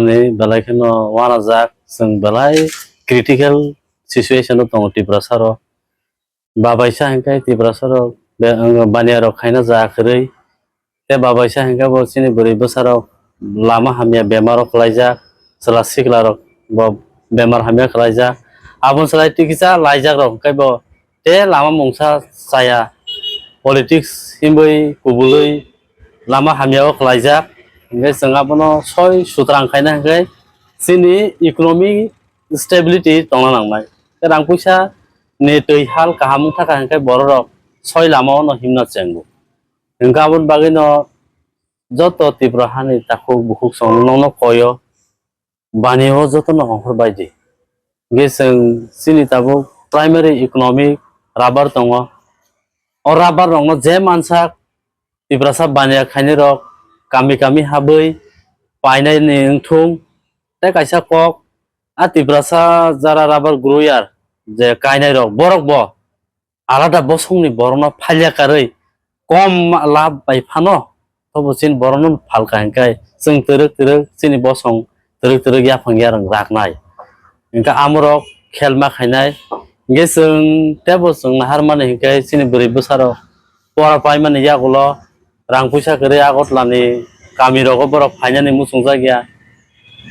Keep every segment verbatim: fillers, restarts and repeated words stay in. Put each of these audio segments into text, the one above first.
Belai kheno wanajak, chwng belai critical situation o tongo Tiprasa rok. Babaisa hinkhe Tiprasa rok be-, baniya rok khaina ja kwrwi. Tei babaisa hinkhe bo chini bwrwi bwsa rok lama hamya bemar o kwlaijak, chwla sikla rok bo bemar hamya kwlaijak. Aboni slai tikisa laijak rok hinkhe bo tei lama mungsa chaya, politics hinwi kubulwi lama hamya o kwlaijak. Hinkhe chwng abono soi sutrang khaina hinkhe chini economic stability tongna nangnai. Tei rang puisa ni twi hal kaham wngkha hinkhe borok rok soi lama o no himna chengo. Hinkhe aboni bagwi no joto Tripura hani takhuk bukhuk song nokno koyo. Bani o joto no hongkhor bai di. Hinkhe chwng chini tabuk primary economic rubber tongo. O rubber rokno je mansak Tiprasa baniya khainai rok kami kami habwi painai ni wngthung tei kaisa kok a Tiprasa jara rubber grower je kainai rok borok bo alada bosongni borokno phalya karwi kom lab bai phano, tobo chini borokno phalka hinkhe chwng twrwk twrwk chini bosong twrwk twrwk yaphang yarwng raknai. Hinkhe amorok khelma khainai. Hinkhe chwng teibo chwng naharmani hinkhe chini bwrwi bwsarok pora paimani yagulo rang puisa kwrwi Agartala ni kami rogo borok phainani muchungjak ya.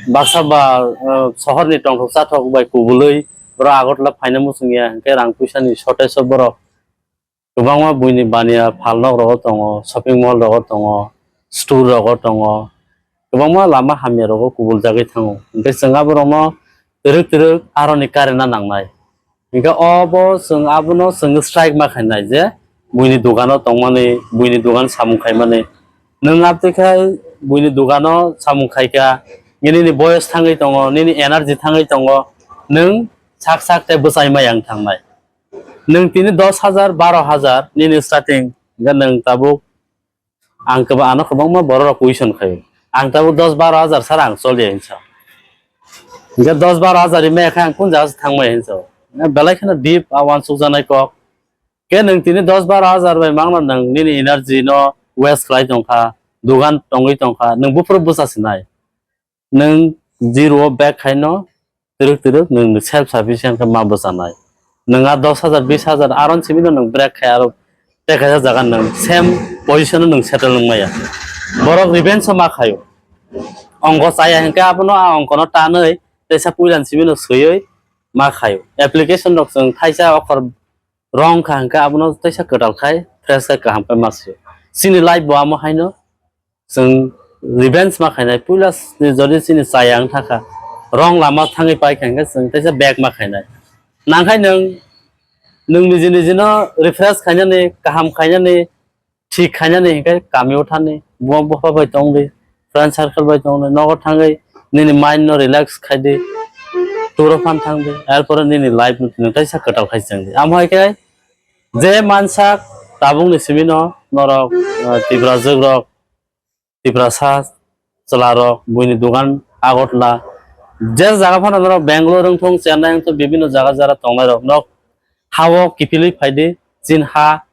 Baksa ba, eh, sohor ni tongthok chathok bai kubulwi borok Agartala phaina muchung ya, hinkhe rang puisa ni shortage o borok kwbangma buini baniya phalnok rogo tongo, shopping mall rogo tongo, store rogo tongo, kwbangma lama hamya rogo kubuljagwi thango. Hinkhe chwng aborokno twrwk twrwk aroni karena nangnai. Hinkhe obo chwng abono chwng strike ma khainai je buini dogano tongmani, buini dogan samung khaimani. Nwng abtwi khai buini dogano samung khaikha, nini boyos thangwi tongo, nini energy thangwi tongo, nwng sak sak tei bwchai maya wng thangnai. Nwng tini dos hajar, baro hajar nini starting, hinkhe nwng tabuk ang kwba-, ano kwbangma borok rok question khaio. Ang tabuk dos baro hajar sara ang choliya hinsa. Hinkhe dos baro hajar rimaya khe ang kun jaga se thangmaya hinsa. Belai kheno deep a uansukjaknai kok. Khe nwng tini dos baro hajar bai mangno nwng nini energy no waste khlai tongkha, dogan tongwi tongkha, nwng buphuru bwsa sinai. Nwng zero o back khaino twrwk twrwk nwng self sufficient khe ma bwchanai. Nwng a dos hajar, bis hajar aron simi no nwng break khai aro tei kaisa jaga nwng same position o nwng settle wng maya. Borok revenge o ma khaio. Ongko chaya hinkhe abono a ongkono tanwi teisa puila ni simi no swiwi ma khaio. Application rok chwng thaisa okhor wrong kha hinkhe abono teisa kwtal khai fresh khai kaham khai ma sio. Chini life bo amo haino chwng revenge ma khainai, puila ni jodi chini chaya wng thakha, wrong lama thangwi pai kha hinkhe chwng teisa back ma khainai. Nangkhai nwng, nwng niji niji no refresh khainani, kaham khainani, thik khainani hinkhe kami o thani, buma bupha bai tongdi, friend circle bai tongdi, nogo thangwi nini mind no relax khaidi, tour o phan thangdi, erpore nini life no nwng teisa kwtal khai chengdi. Amo hai khe je mansak tabuk ni simi no norok, ah, Tiprajwk rok, Tiprasa chwla rok, buini dogan Agartala, je jaga phano norok Bangalore wngthung, Chennai wngthung, bibhinno jaga jara tongnai rok nok ha o kiphilwi phaidi, chin ha,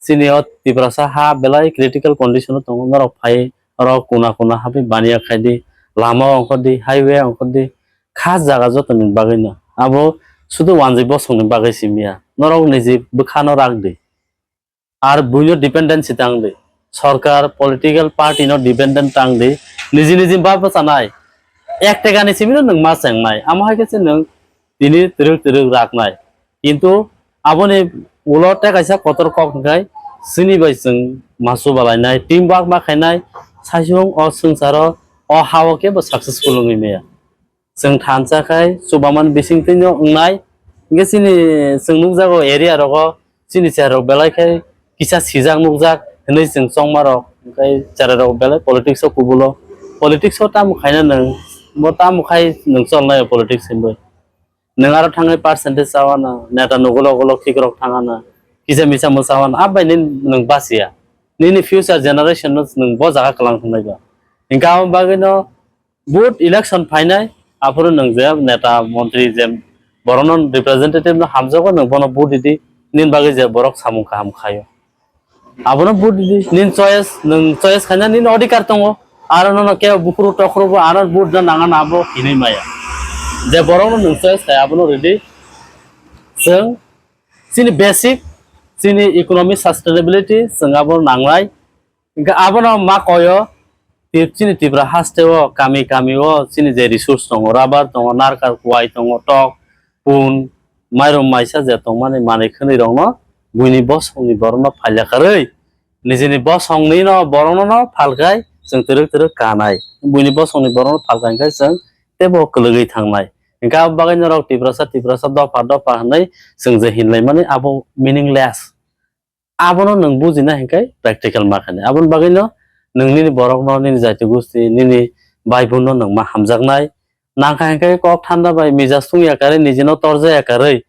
chini o Tiprasa ha belai critical condition o tongo, norok phai oro kuna kuna habwi baniya khaidi, lama ongkhordi, highway ongkhordi, kha jaga jotoni bagwi no abo sudu wanjwi bosongni bagwi simiya, norok niji bwkhano rakdi. Ar buino dependency tang di. Sorkar, political party no dependent tang di. Niji niji ba bwchanai. Ek teka ni simi no nwng ma chengnai. Amo hai khe se nwng tini twrwk twrwk raknai. Kintu aboni ulo tei kaisa kotor kok hwnkhe chini bai chwng ma chubalainai, team work ma khainai, saisung o swngcharo, o ha o kebo successful wngwi maya. Chwng thansa khai chubamani bisingtwi no wngnai. Hinkhe chini chwng nukjago area rogo chini cherai rok belai khai kisa sijak nukjak hinwi chwng chongma rok, hinkhe cherai rok belai politics o kubulo. Politics o tamo khaina nwng, bo tamo khai nwng cholnai o politics hinwi. Nwng aro thangwi percentage chawana, neta nugulo ugulo khikrok thangana, kisa misa mwchawana, abai nini nwng basiya. Nini future generation no nwng bo jaga kwlang thanglaibya. Hinkhe abo bagwi no vote election phainai, aphuru nwng je neta, montri je borokno representative no hamjago, nwng bono vote ridi, nini bagwi je borok samung kaham khaio. Abono vote ridi, nini choice, nwng choice khaina nini odhikar tongo. Aro nono kebo buphuru tokhorokbo ano vote da nangano abo hinwi maya. Je borokno nwng choice khai abono rwdi. Chwng chini basic, chini economic sustainability chwng abo nangnai. Hwnkhe abono ma koyo, Tip-, chini Tripura haste o kami kami o chini je resource tongo, rubber tongo, narkal kuwai tongo, tok, pun, mairum maisa je tongmani manwi khwnwi rokno buini bosongni borokno phailya karwi, nijini bosongni no borokno no phalkhai chwng twrwk twrwk kanai. Buini bosongni borokno phalkhai hwnkhe chwng teibo kwlwgwi thangnai. Hwnkhe abo bagwi norok Tiprasa, Tiprasa dopha, dopha hwnwi chwng je hinlaimani abo meaningless. Abono nwng bujina hwnkhe practical ma khainai. Aboni bagwino nwng nini borokno, nini jati gusti, nini bai bunno nwng ma hamjaknai. Nangkha hwnkhe kok thanda bai mija sungya karwi, nijino torjaya karwi,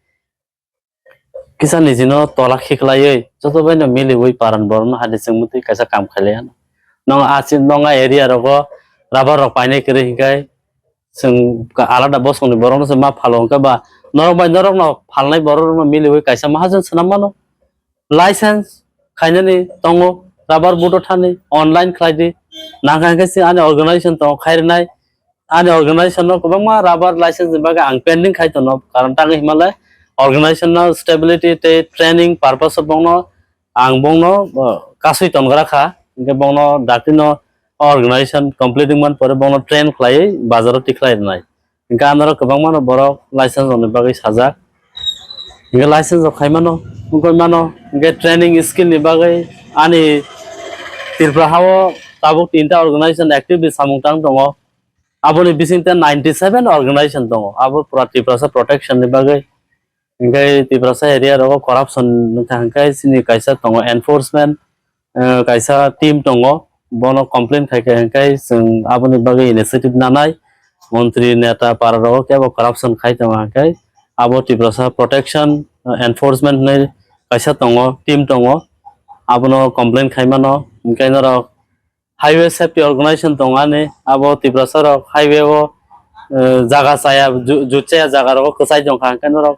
kisa nijino tola khiklaiwi, joto baino miliwi paran borokno hadi chwngmwtwi kaisa kam khailai ano. Nwng a chini, nwng a area rogo rubber rok painai kwrwi hwnkhe chwng alada bosongni borokno se ma phalo hwnkhe ba norok bai norokno phalnai borokno miliwi kaisa mahajon swnam mano. License khainani tongo, rubber board o thani online khlai di. Nangkha hwnkhe se ani organization tongo khai rwnai. Ani organization no kwbangma rubber license ni bagwi ang pending khai tono, karon tangwi hima le organization no stability tei training purpose o bongno ang bongno, uh, kasui tongra kha, hwnkhe bongno dakti no organization completing man pore bongno train khlaiwi bazaro tikhlai rwnai. Hwnkhe anorok kwbangmano borok license rokni bagwi sajak. Hwnkhe license rok khaimano, wngwi mano, hwnkhe training skill ni bagwi ani Tripura hao tabuk tinta organization actively samung tang tongo. Aboni bisingtwi ninety seven organization tongo. Abo pura Tiprasa protection ni bagwi. Hwnkhe Tiprasa area rogo corruption wngkha hwnkhe chini kaisa tongo enforcement, eh, kaisa team tongo, bono complain khaikha hwnkhe chwng aboni bagwi initiative nanai. Montri, neta, para rogo kebo corruption khai tongo hwnkhe abo Tiprasa protection, eh, enforcement hinwi kaisa tongo, team tongo, abono complain khaimano. Hwnkhe norok highway safety organization tongo ani, abo Tiprasa rok highway o, eh, jaga chaya, ju-, jut chaya jaga rogo kwchai tongkha, hwnkhe norok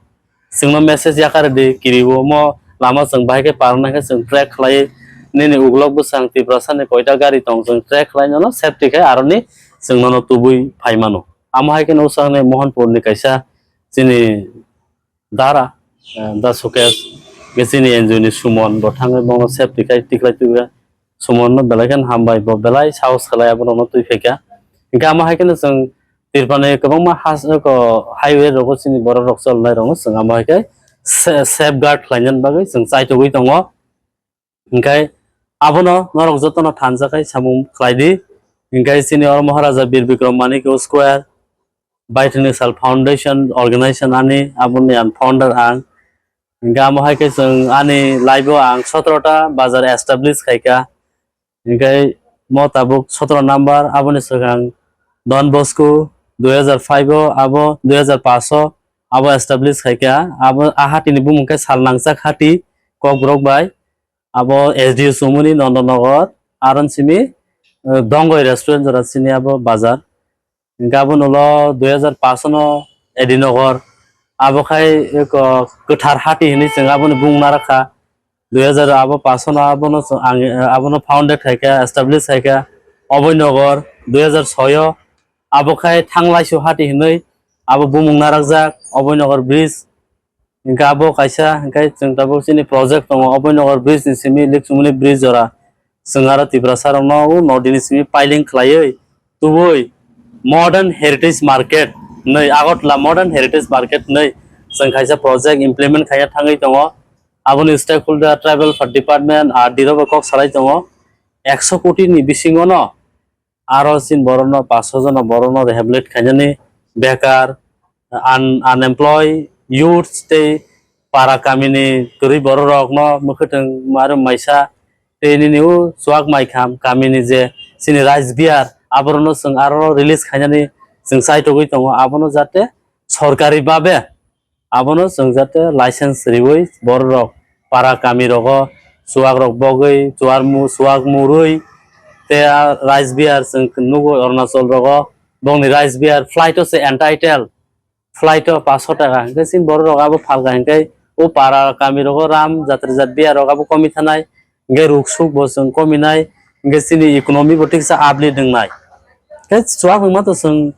chwngno message yakar di, kiri omo lama chwng bahai khe parna khe chwng track khlai, nini uklok bwsang Tiprasa ni koita gari tong chwng track khlai nono safety khe aroni chwng nono tubui phai mano. Amo hai khe no swkang ni Mohanpur ni kaisa chini Dara, eh, Da Sukesh, khe chini N G O ni Sumon, bo thangwi bono safety khai tikhlai tubui. Sumon no belai kheno hambai, bo belai sahos khlai aborokno twi phaikha. Hwnkhe amo hai kheno chwng Tripura ni kwbangma has-, eko highway rogo chini borok rok cholnai rokno chwng amo hai khe sa-, safeguard khlaina bagwi chwng chaitugwi tongo. Hwnkhe abono norok jotono thansa khai samung khlai di. Hwnkhe chini oro Maharaja Bir Bikram Manikya Square, Baithani Sal Foundation Organization ani, aboni ang founder ang. Hwnkhe amo hai khe chwng ani life o ang sotoro ta bazar establish khaikha. Hwnkhe mo tabuk sotoro number, aboni swkang Don Bosco dui hajar five o, abo dui hajar paanch o abo establish khaikha. Abo a hati ni bumung khe Salnangchak hati, Kokborok bai. Abo S D O chumuni Nondonogor, aron simi, eh, Dongoi restaurant jora sini abo bazar. Hwnkhe aboni ulo dui hajar paanch no Edinogor, abo khai eko kwthar hati hinwi chwng aboni bumung narakha. Dui hajar abo paanch no abono chwng ang, eh, abono founded khaikha, establish khaikha. Oboinogor dui hajar soi o, abo khai Thanglaisu hati hinwi abo bumung narakjak, Oboinogor bridge. Hwnkhe abo kaisa, hwnkhe chwng tabuk chini project tongo, Oboinogor bridge ni simi Likchumuni bridge jora. Chwng aro Tiprasa rokno o nodini simi piling khlaiwi tubui modern heritage market hinwi, Agartala modern heritage market hinwi chwng kaisa project implement khaina thangwi tongo. Aboni stakeholder tribal department, R D rok bo kok salai tongo. Ekso koti ni bisingo no aro chini borokno paanch soi jono borokno rehabilitate khainani, bekar, un-, unemployed youths tei para kamini kwrwi borok rokno mwkhwtwng marum maisa tei nini o chuak maikham kamini je chini Rice Beer aborokno chwng aro release khainani chwng chaitugwi tongo, abono jate sorkari babe abono chwng jate license riwi borok rok para kami rogo chuak rok bogwi chuarmu chuak murwi tei a Rice Beer chwng nugo Arunachal rogo bongni Rice Beer flight o se entitled flight o paanch soi taka hwnkhe chini borok rok abo phalka hwnkhe o para kami rogo ram jatri jat beer rok abo komi thanai hwnkhe ruk suk bo chwng komi nai Hingke chini economy bo tiksa uplift wngnai. Hingke chuak wngma to chwng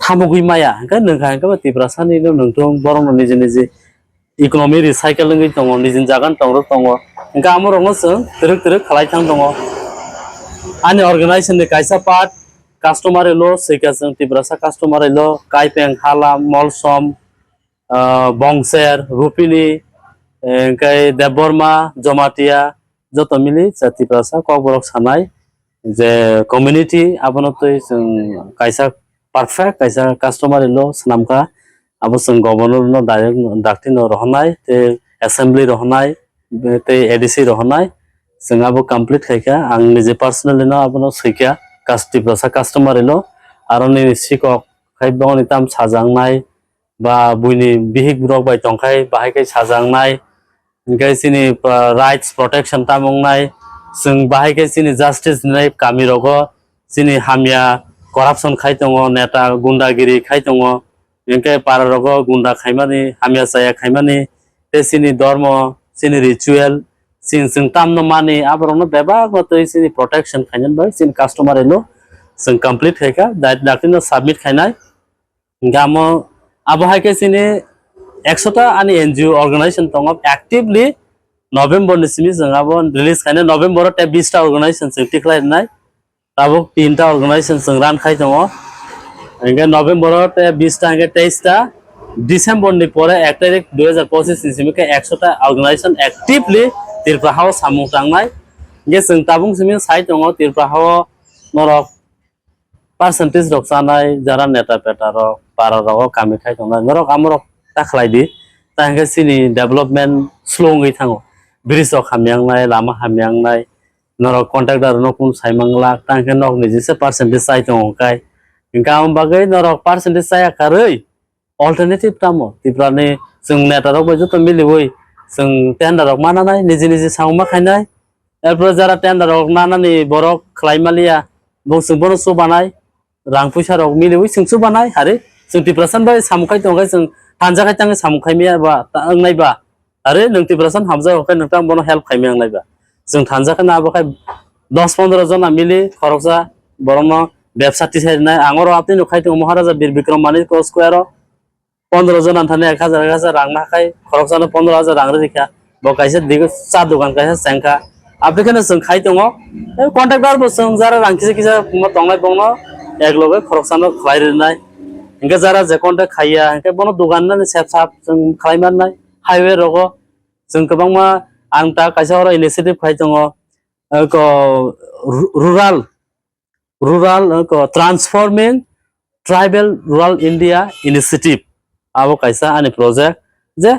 thamogwi maya. Hingke nwngkha hingke bo Tiprasani no nwngthung borok no niji niji economy recycle wngwi tongo, nijini jaga ni tongrok tongo. Hingke amorokno chwng twrwk twrwk khlai thang tongo. Ani organization ni kaisa part customary law swika chwng Tiprasa customary law, Kaipeng, Hala, Molsom, ah, Bongser, Rupini, eh, hingke Debbarma, Jomatia, joto mili cha Tiprasa Kokborok sanai je community abono twi chwng kaisa perfect kaisa customary law swnamkha. Abo chwng governor no direct dakti no rohornai tei assembly rohornai tei A D C rohornai. Chwng abo complete khaikha, ang nije personally no abono swikha kas-, Tiprasa customary law. Aro nini sikok khai bongni tam sajaknai ba buini bihik rok bai tongkhai bahai khe sajaknai. Hingke chini, ah, rights protection tamo wngnai, chwng bahai khe chini justice rinai kami rogo chini hamya corruption khai tongo, neta gundagiri khai tongo, hingke para rogo gunda khaimani, hamya chaya khaimani, tei chini dormo, chini ritual, chini chwng tamno mani, aborokno bebakno twi chini protection khainani bagwi chini customary law chwng complete khaikha, dai-, dakti no submit khainai. Hingke amo, abo hai khe chini ekso ta ani N G O organization tongo, actively November ni simi chwng abo release khainai, November o tei bis ta organization chwng tikhlai rwnai, tabuk tin ta organization chwng run khai tongo. Hingke November o tei bis ta hingke teis ta, December ni pore ek tarik dui hajar pochis ni simi khe ekso ta organization actively Tripura hao samung tangnai. Hingke chwng tabuk simi sai tongo Tripura hao norok percentage rok chanai, jara neta peta rok, para rogo kami khai tongnai, norok amorok ta khlai di, ta hingke chini development slow wngwi thango, bridge rok hamya wngnai, lama hamya wngnai, norok contractor rokno kunu sai manglak, ta hingke nok ni jesa percentage chai tongo kai, hingke amo bagwi norok percentage chaya karwi, alternative tamo? Tripura ni chwng neta rok bai joto miliwi chwng tender rok mananai, niji niji samung ma khainai. Erpore jara tender rok nanani borok khlai maliya, bo chwng bono chubanai, rang puisa rok miliwi chwng chubanai, hari chwng Tiprasa bai samung khai tongkhe chwng thansa khai tangwi samung khai maya ba, ta wngnai ba. Are nwng Tiprasa hamjak hokhe nwng tang bono help khaimaya wngnai ba. Chwng thansa kheno abo khai dos pondro jona mili khoroksa borokno bebsa tisai rwnai. Ang oro atwi no khai tongo Maharaja Bir Bikram Manik Square o pondro jona thani ek hajar ek hajar rang nakhai, khoroksano pondro hajar rang rikha. Bo kaisa dik cha dogan kaisa chengkha. Aboni kheno chwng khai tongo. Tei contractor bo chwng jara rang kisa kisa tongnai bongno ek loge khoroksano khlai rwnai. Hinkhe jara je contract khaiya, hinkhe bono dogan nani sep sap chwng khlai mannai. Highway rogo chwng kwbangma ang ta kaisa oro initiative khai tongo, eh, ko ru-, rural, rural, eh, ko transforming tribal rural India initiative. Abo kaisa ani project je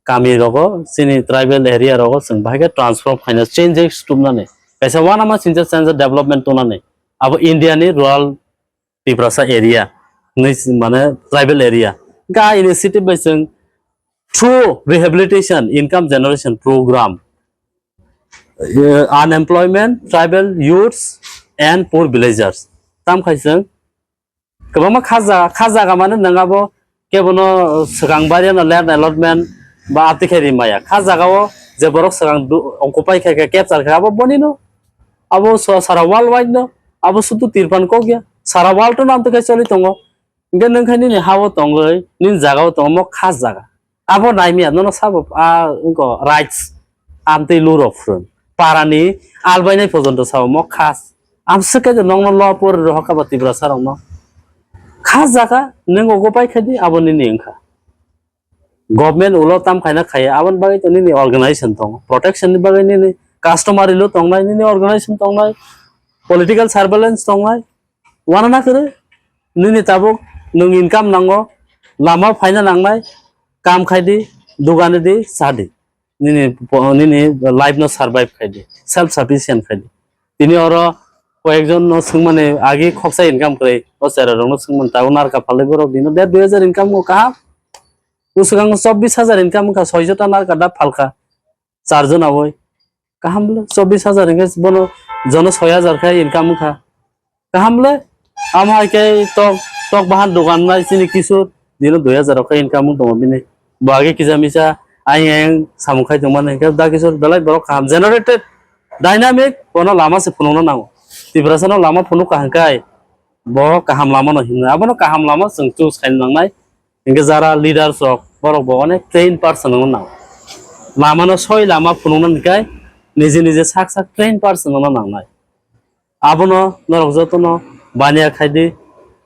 kami rogo, chini tribal area rogo chwng bahai khe transform khaina changes tubnani. Kaisa wanama sinja change development tubnani. Abo India ni rural Tiprasa area hinwi mane tribal area. Ga initiative bai chwng through rehabilitation income generation program, eh, unemployment tribal youths and poor villagers. Tam khai chwng kwbangma kha jaga, kha jaga mane nwng abo kebono swkang baria no land allotment ba ati khe ri maya. Kha jaga o je borok swkang du-, occupy khe, khe capture khe abo boni no. Abo so-, sara world wide no, abo sudu Tirpan kok ya, sara world no amtwi khe choli tongo. Hinkhe nwng khe nini ha o tongwi, nini jaga o tongo, mo kha jaga. Abo naimya, nono sabo, a, wngkho, rights, amtwi lurok phwrwng. Parani albainai pojonto sabo, mo kha. Amswk khe nokno lo pori rohor kha ba Tiprasa rokno. Kha jaga, nwng ogo pai kha di, abo nini wngkha. Government ulo tam khaina khaiya, aboni bagwi to nini organization tongo. Protection ni bagwi nini customary law tongnai, nini organization tongnai, political surveillance tongnai. Wana na kwrwi, nini tabuk nwng income nango, lama phaina nangnai, kam khai di, dugani di, cha di. Nini po-, nini life no survive khai di, self sufficient khai di. Tini oro koyekjon no swngmani agi khoksa income kwrwi, o chera rok no swngmani tabuk narwkha phalwi borok dino der dui hajar income o kaham. Bwswkango chobbish hajar income wngkha, soijo ta narwkha da phalkha, charjon aboi. Kaham le, chobbish hajar hingke bono jono soi hajar khe income wngkha. Kaham le, amo hai khe tok, tok bahan dogan nai chini kisur, dino dui hajar rok khe income wng tongo bini. Bo age kisa misa ayang ayang samung khai tongmani hingke da kisur belai borok kaham generated Dynamic bono lama se phunukna nango. Tiprasano lama phunuk kaham kai bo kaham lama no himna. Abono kaham lama chwng choose khaina nangnai. Hinkhe jara leaders rok borok bo onek train person wngna nango. Lama no soi lama phunukna hinkhe niji niji sak sak train person wngna nangnai. Abono norok jotono baniya khaidi,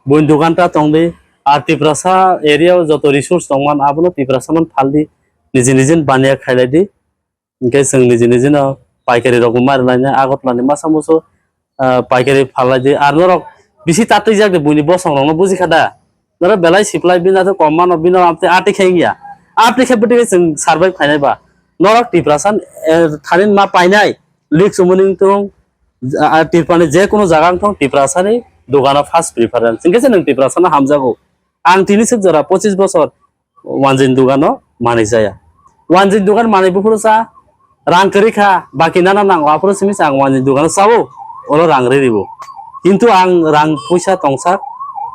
buini dogan ta tongdi, a Tiprasa area o joto resource tongman abono Tiprasa man phaldi, niji niji baniya khailaidi. Hinkhe chwng niji niji no paikari rok bo mari lainai, Agartala ni masa musu, ah, paikari phal laidi. Ar norok bisi tatwi jak de buini bosong rok no buji kha da. Norok belai supply bini atwi kom mano, bini atwi ati khe wngya. Ati khe bwtwi khe chwng survive khainai ba. Norok Tiprasa, eh, thani ma painai, leak chumani wngthung, ah, Tripura ni je kunu jaga wngthung, Tiprasa ni dogano first preference. Hinkhe se nwng Tiprasa no hamjago. Ang tini swk jora pochis bosor wanjin dogano manwi chaya. Wanjin dogan manwi buphuru cha rang kwrwi kha, baki nana nango, aphuru simi se ang wanjin dogano chao, oro rang riribo. Kintu ang rang puisa tongsak,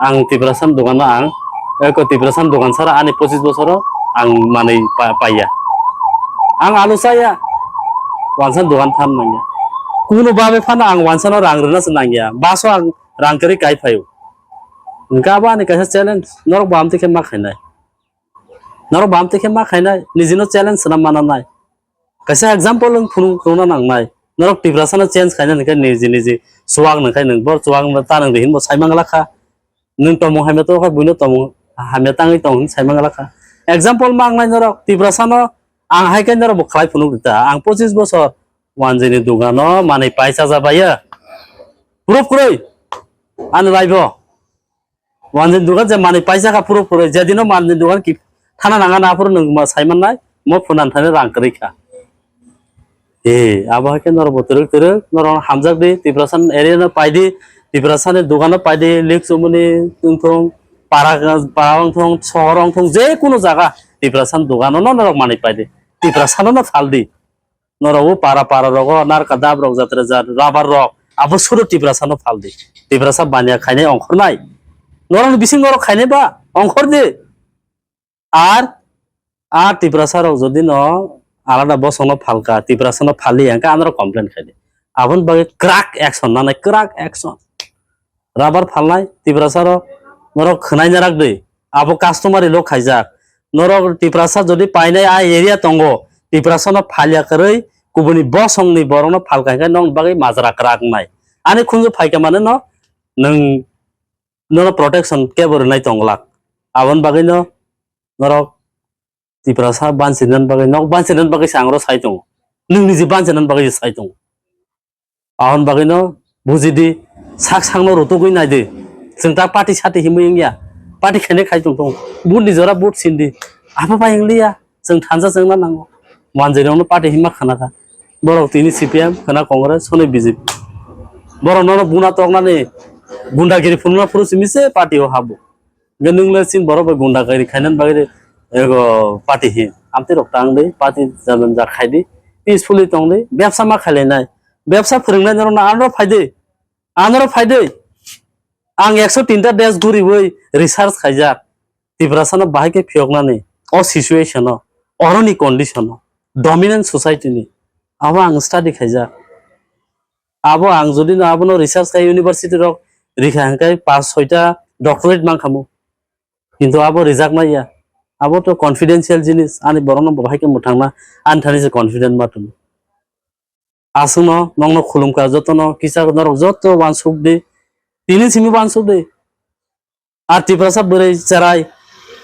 ang Tiprasa dogano ang, eko Tiprasa dogan sara ani pochis bosoro ang manwi pa-, paiya. Ang alu chaya, wansa dogan phan nangya. Kuno babe phano ang wansano rang rwna se nangya. Baso ang rang kwrwi kai phaio. Hinkhe abo ani kaisa challenge, norok bo amtwi khe ma khainai. Norok bo amtwi khe ma khainai, nijino challenge swnam mana nai. Kaisa example wng phunuk rwna nangnai. Norok Tiprasano change khaina hinkhe niji niji chuwak nangkhai nwng, bor chuwak ta nwng de hinbo saimang lakha. Nwng tomung hamya tongkha, buino tomung hamya tangwi tong hin saimang lakha. Example ma wngnai norok Tiprasano ang hai khe norok bo khlai phunuk rita. Ang pochis bosor wanjini dogano manwi pai chajabaio. Proof kwrwi ani life o. Wanjin dogan je manwi paisa kha phuru phuru, jedino manjin dogan ki thana nanga na phuru nwng ma sai mannai, mo phunan thani rang kwrwi kha. E, abo hai khe norok bo twrwk twrwk, norok hamjak di, Tiprasa area no pai di, Tiprasa ni dogan no pai di, lik chumuni wngthung, para, para wngthung, sohor wngthung, je kunu jaga Tiprasa ni dogan no norok manwi pai di, Tiprasa no no phal di. Norok o para para rogo narka dab rok jatra jat rubber rok abo suru Tiprasa no phal di. Tiprasa baniya khainai ongkhornai. Norok ni bising norok khainai ba ongkhor di. Ar, ar Tiprasa rok jodi no alada bosong no phalka, Tiprasa no phali hingkhe anoro complain khai di. Aboni bagwi kwrak action nanai, kwrak action. Rubber phalnai Tiprasa rok, norok khwnai narak di. Abo customary law khaijak. Norok Tiprasa jodi painai a area tongo, Tiprasa no phalya kwrwi kubuni bosong ni borok no phalka hinkhe nokni bagwi majra kwrak wngnai. Ani khunju phaikha mane no nwng nono protection kebo rwnai tonglak. Aboni bagwi no norok Tiprasa banchirnani bagwi, nok banchirnani bagwi se ang oro sai tongo. Nwng niji banchirnani bagwi se sai tongo. Aboni bagwi no buji di, sak sak no rutugwi nai di. Chwng ta party sati himwi wngya. Party khainai khai tong tongo. Vote ni jora vote sin di. Abo bai wng liya. Chwng thansa chwngna nango. Manjwi rokno party himma khana kha. Borok tini C P M, khana Congress, hwnwi B J P. Borok nono buna toknani gundagiri phunukna phuru simi se party o habo. Hwnkhe nwng le chini borok bai gunda gari khainani bagwi ego party hi. Amtwi rok tang di, party jajan jak khai di, peacefully tong di, bebsa ma khailainai. Bebsa phwrwngnaini rokno anoro phai di, anoro phai di. Ang ekso tinta desh guriwi research khaijak. Tiprasano bahai khe phiyoknani, o situation o, oroni condition o, dominant society ni. Abo ang study khaijak. Abo ang jodi no abono research khai university rok rikha hwnkhe pas soita doctorate mankhamu. Kintu abo rijak naiya. Abo to confidential jinis, ani borokno bo hai khe mwthangna ani thani se confident ma tong. Aswkno nokno khulumkha jotono kisa norok joto uansuk di. Tini simi uansuk di. Ar Tiprasa bwrwi cherai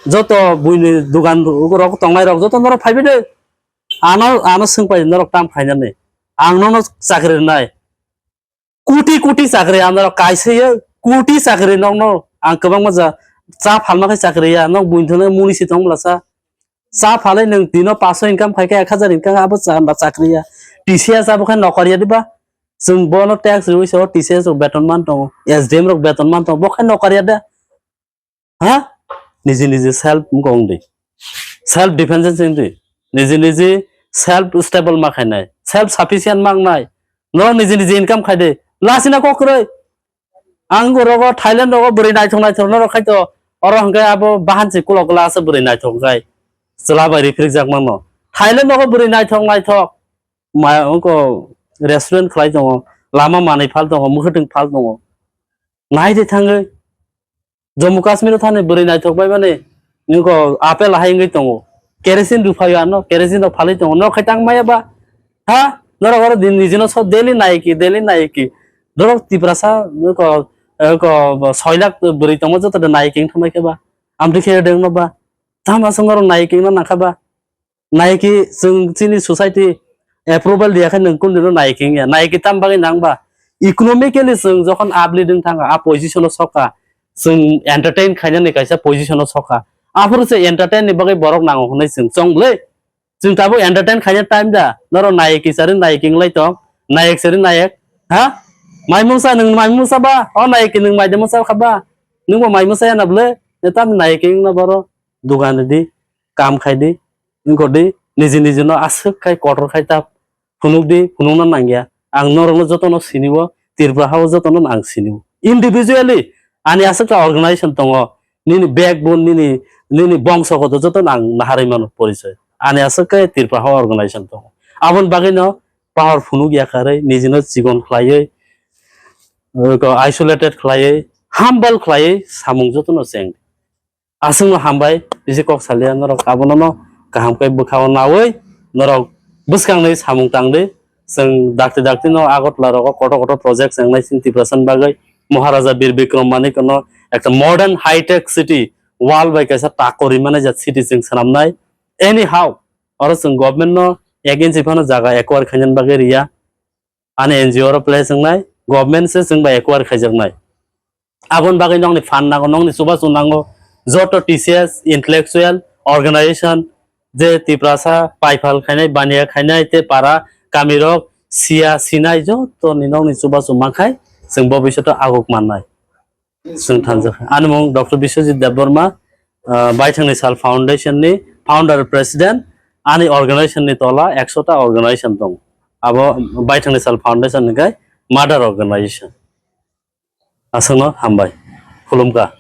joto buini dogan rok tongnai rok joto norok phaibai de. Ano, ano swngpai norok tam khainani. Ang nono chakri rwnai. Koti koti chakri ang norok kaisa ye, koti chakri nokno ang kwbangma ja cha phalma khe chakri ya, nok buini thani muni si tong bwlasa. Cha phalai nwng dino paso income khai khe ek hazar income abo cha, chakri ya. T C S abo khe nokar ya diba? Chwng bono tax riwi se o T C S rok beton man tongo, S D M rok beton man tongo, bo khe nokar ya de. Ha? Niji niji self mukong di. Self dependence wng di. Niji niji self stable ma khainai. Self sufficient ma wngnai. Norok niji niji income khai di. Lasina kok kwrwi. Ang rogo Thailand rogo bwrwi naithok naithok norok khai to. Oro hwnkhe abo bahan si kulok glass bwrwi naithok khai. Chwla bai rifrik jak mano. Thailand rogo bwrwi naithok naithok. Ma, oko restaurant khlai tongo, lama manwi phal tongo, mwkhwtwng phal tongo. Nai de thangwi Jammu Kashmir o thani bwrwi naithok bai mani niko apple hai wngwi tongo. Kerosene ruphaio ano, kerosene rok phalwi tongo. Norok khai tang maya ba? Ha? Norok oro din nijino so daily naiki, daily naiki. Norok Tiprasa niko, niko soi lakh bwrwi tongo joto de naiki wngthangmai khe ba? Amtwi khe dengno ba? Tama song norok naiki wngna nangkha ba? Naiki chwng chini society approval diya khe nwng kundino naiki wngya? Naiki tam bagwi nang ba? Economically chwng jokhon uplift wng thangkha, a position o sokha, chwng entertain khainani kaisa position o sokha. Aphuru se entertain ni bagwi borok nango hwnwi chwng chong le. Chwng tabuk entertain khaina time da. Norok naiki sari naiki wng lai tong, nayek sari nayek. Ha? Mai mungsa nwng mai mungsa ba? O naiki nwng mai de mungsa kha ba? Nwng bo mai mungsa ya na bwle? Tam naiki wng na boro. Dugan di, kam khai di, wngkor di, niji niji no aswk khai kotor khai ta phunuk di, phunukna nangya. Ang norokno jotono siniwo, Tripura hao jotono ang siniwo. Individually, ani aswk kha organization tongo, nini backbone, nini, nini bongso kotor jotono ang naharwi mano porichoi. Ani aswk khe Tripura hao organization tongo. Aboni bagwino power phunuk yakarwi, nijino chikon khlaiwi, uh, isolated khlaiwi, humble khlaiwi samung jotono cheng. Aswkno hambai, bisi kok salia norok abono no kaham khe bwkhao nawi norok bwskangni samung tangdi. Chwng dakti dakti no Agartala rogo kotor kotor project chwngnai chini Tiprasa ni bagwi Maharaja Bir Bikram Manik no ekta modern high tech city, world bai kaisa takori mani jat city chwng swnamnai. Anyhow, oro chwng government no ek inch phano jaga acquire khainani bagwi riya. Ani N G O oro place wngnai, government se chwng bai acquire khaijaknai. Aboni bagwi nokni phan nango, nokni chubachu nango, joto T C S, intellectual, organization, je Tiprasa, paipal khainai, baniya khainai, tei para, kamirok, siya, sinai, joto ni nokni chubachu mankhai, chwng bo bisoto aguk mannai. Chwng thangjak. Ani mung Doctor Biswajit Debbarma, ah, Baithangni Sal Foundation ni founder president, ani organization ni tola ekso ta organization tong. Abo Baithangni Sal Foundation ni kai mother organization. Aswkno hambai. Khulumkha.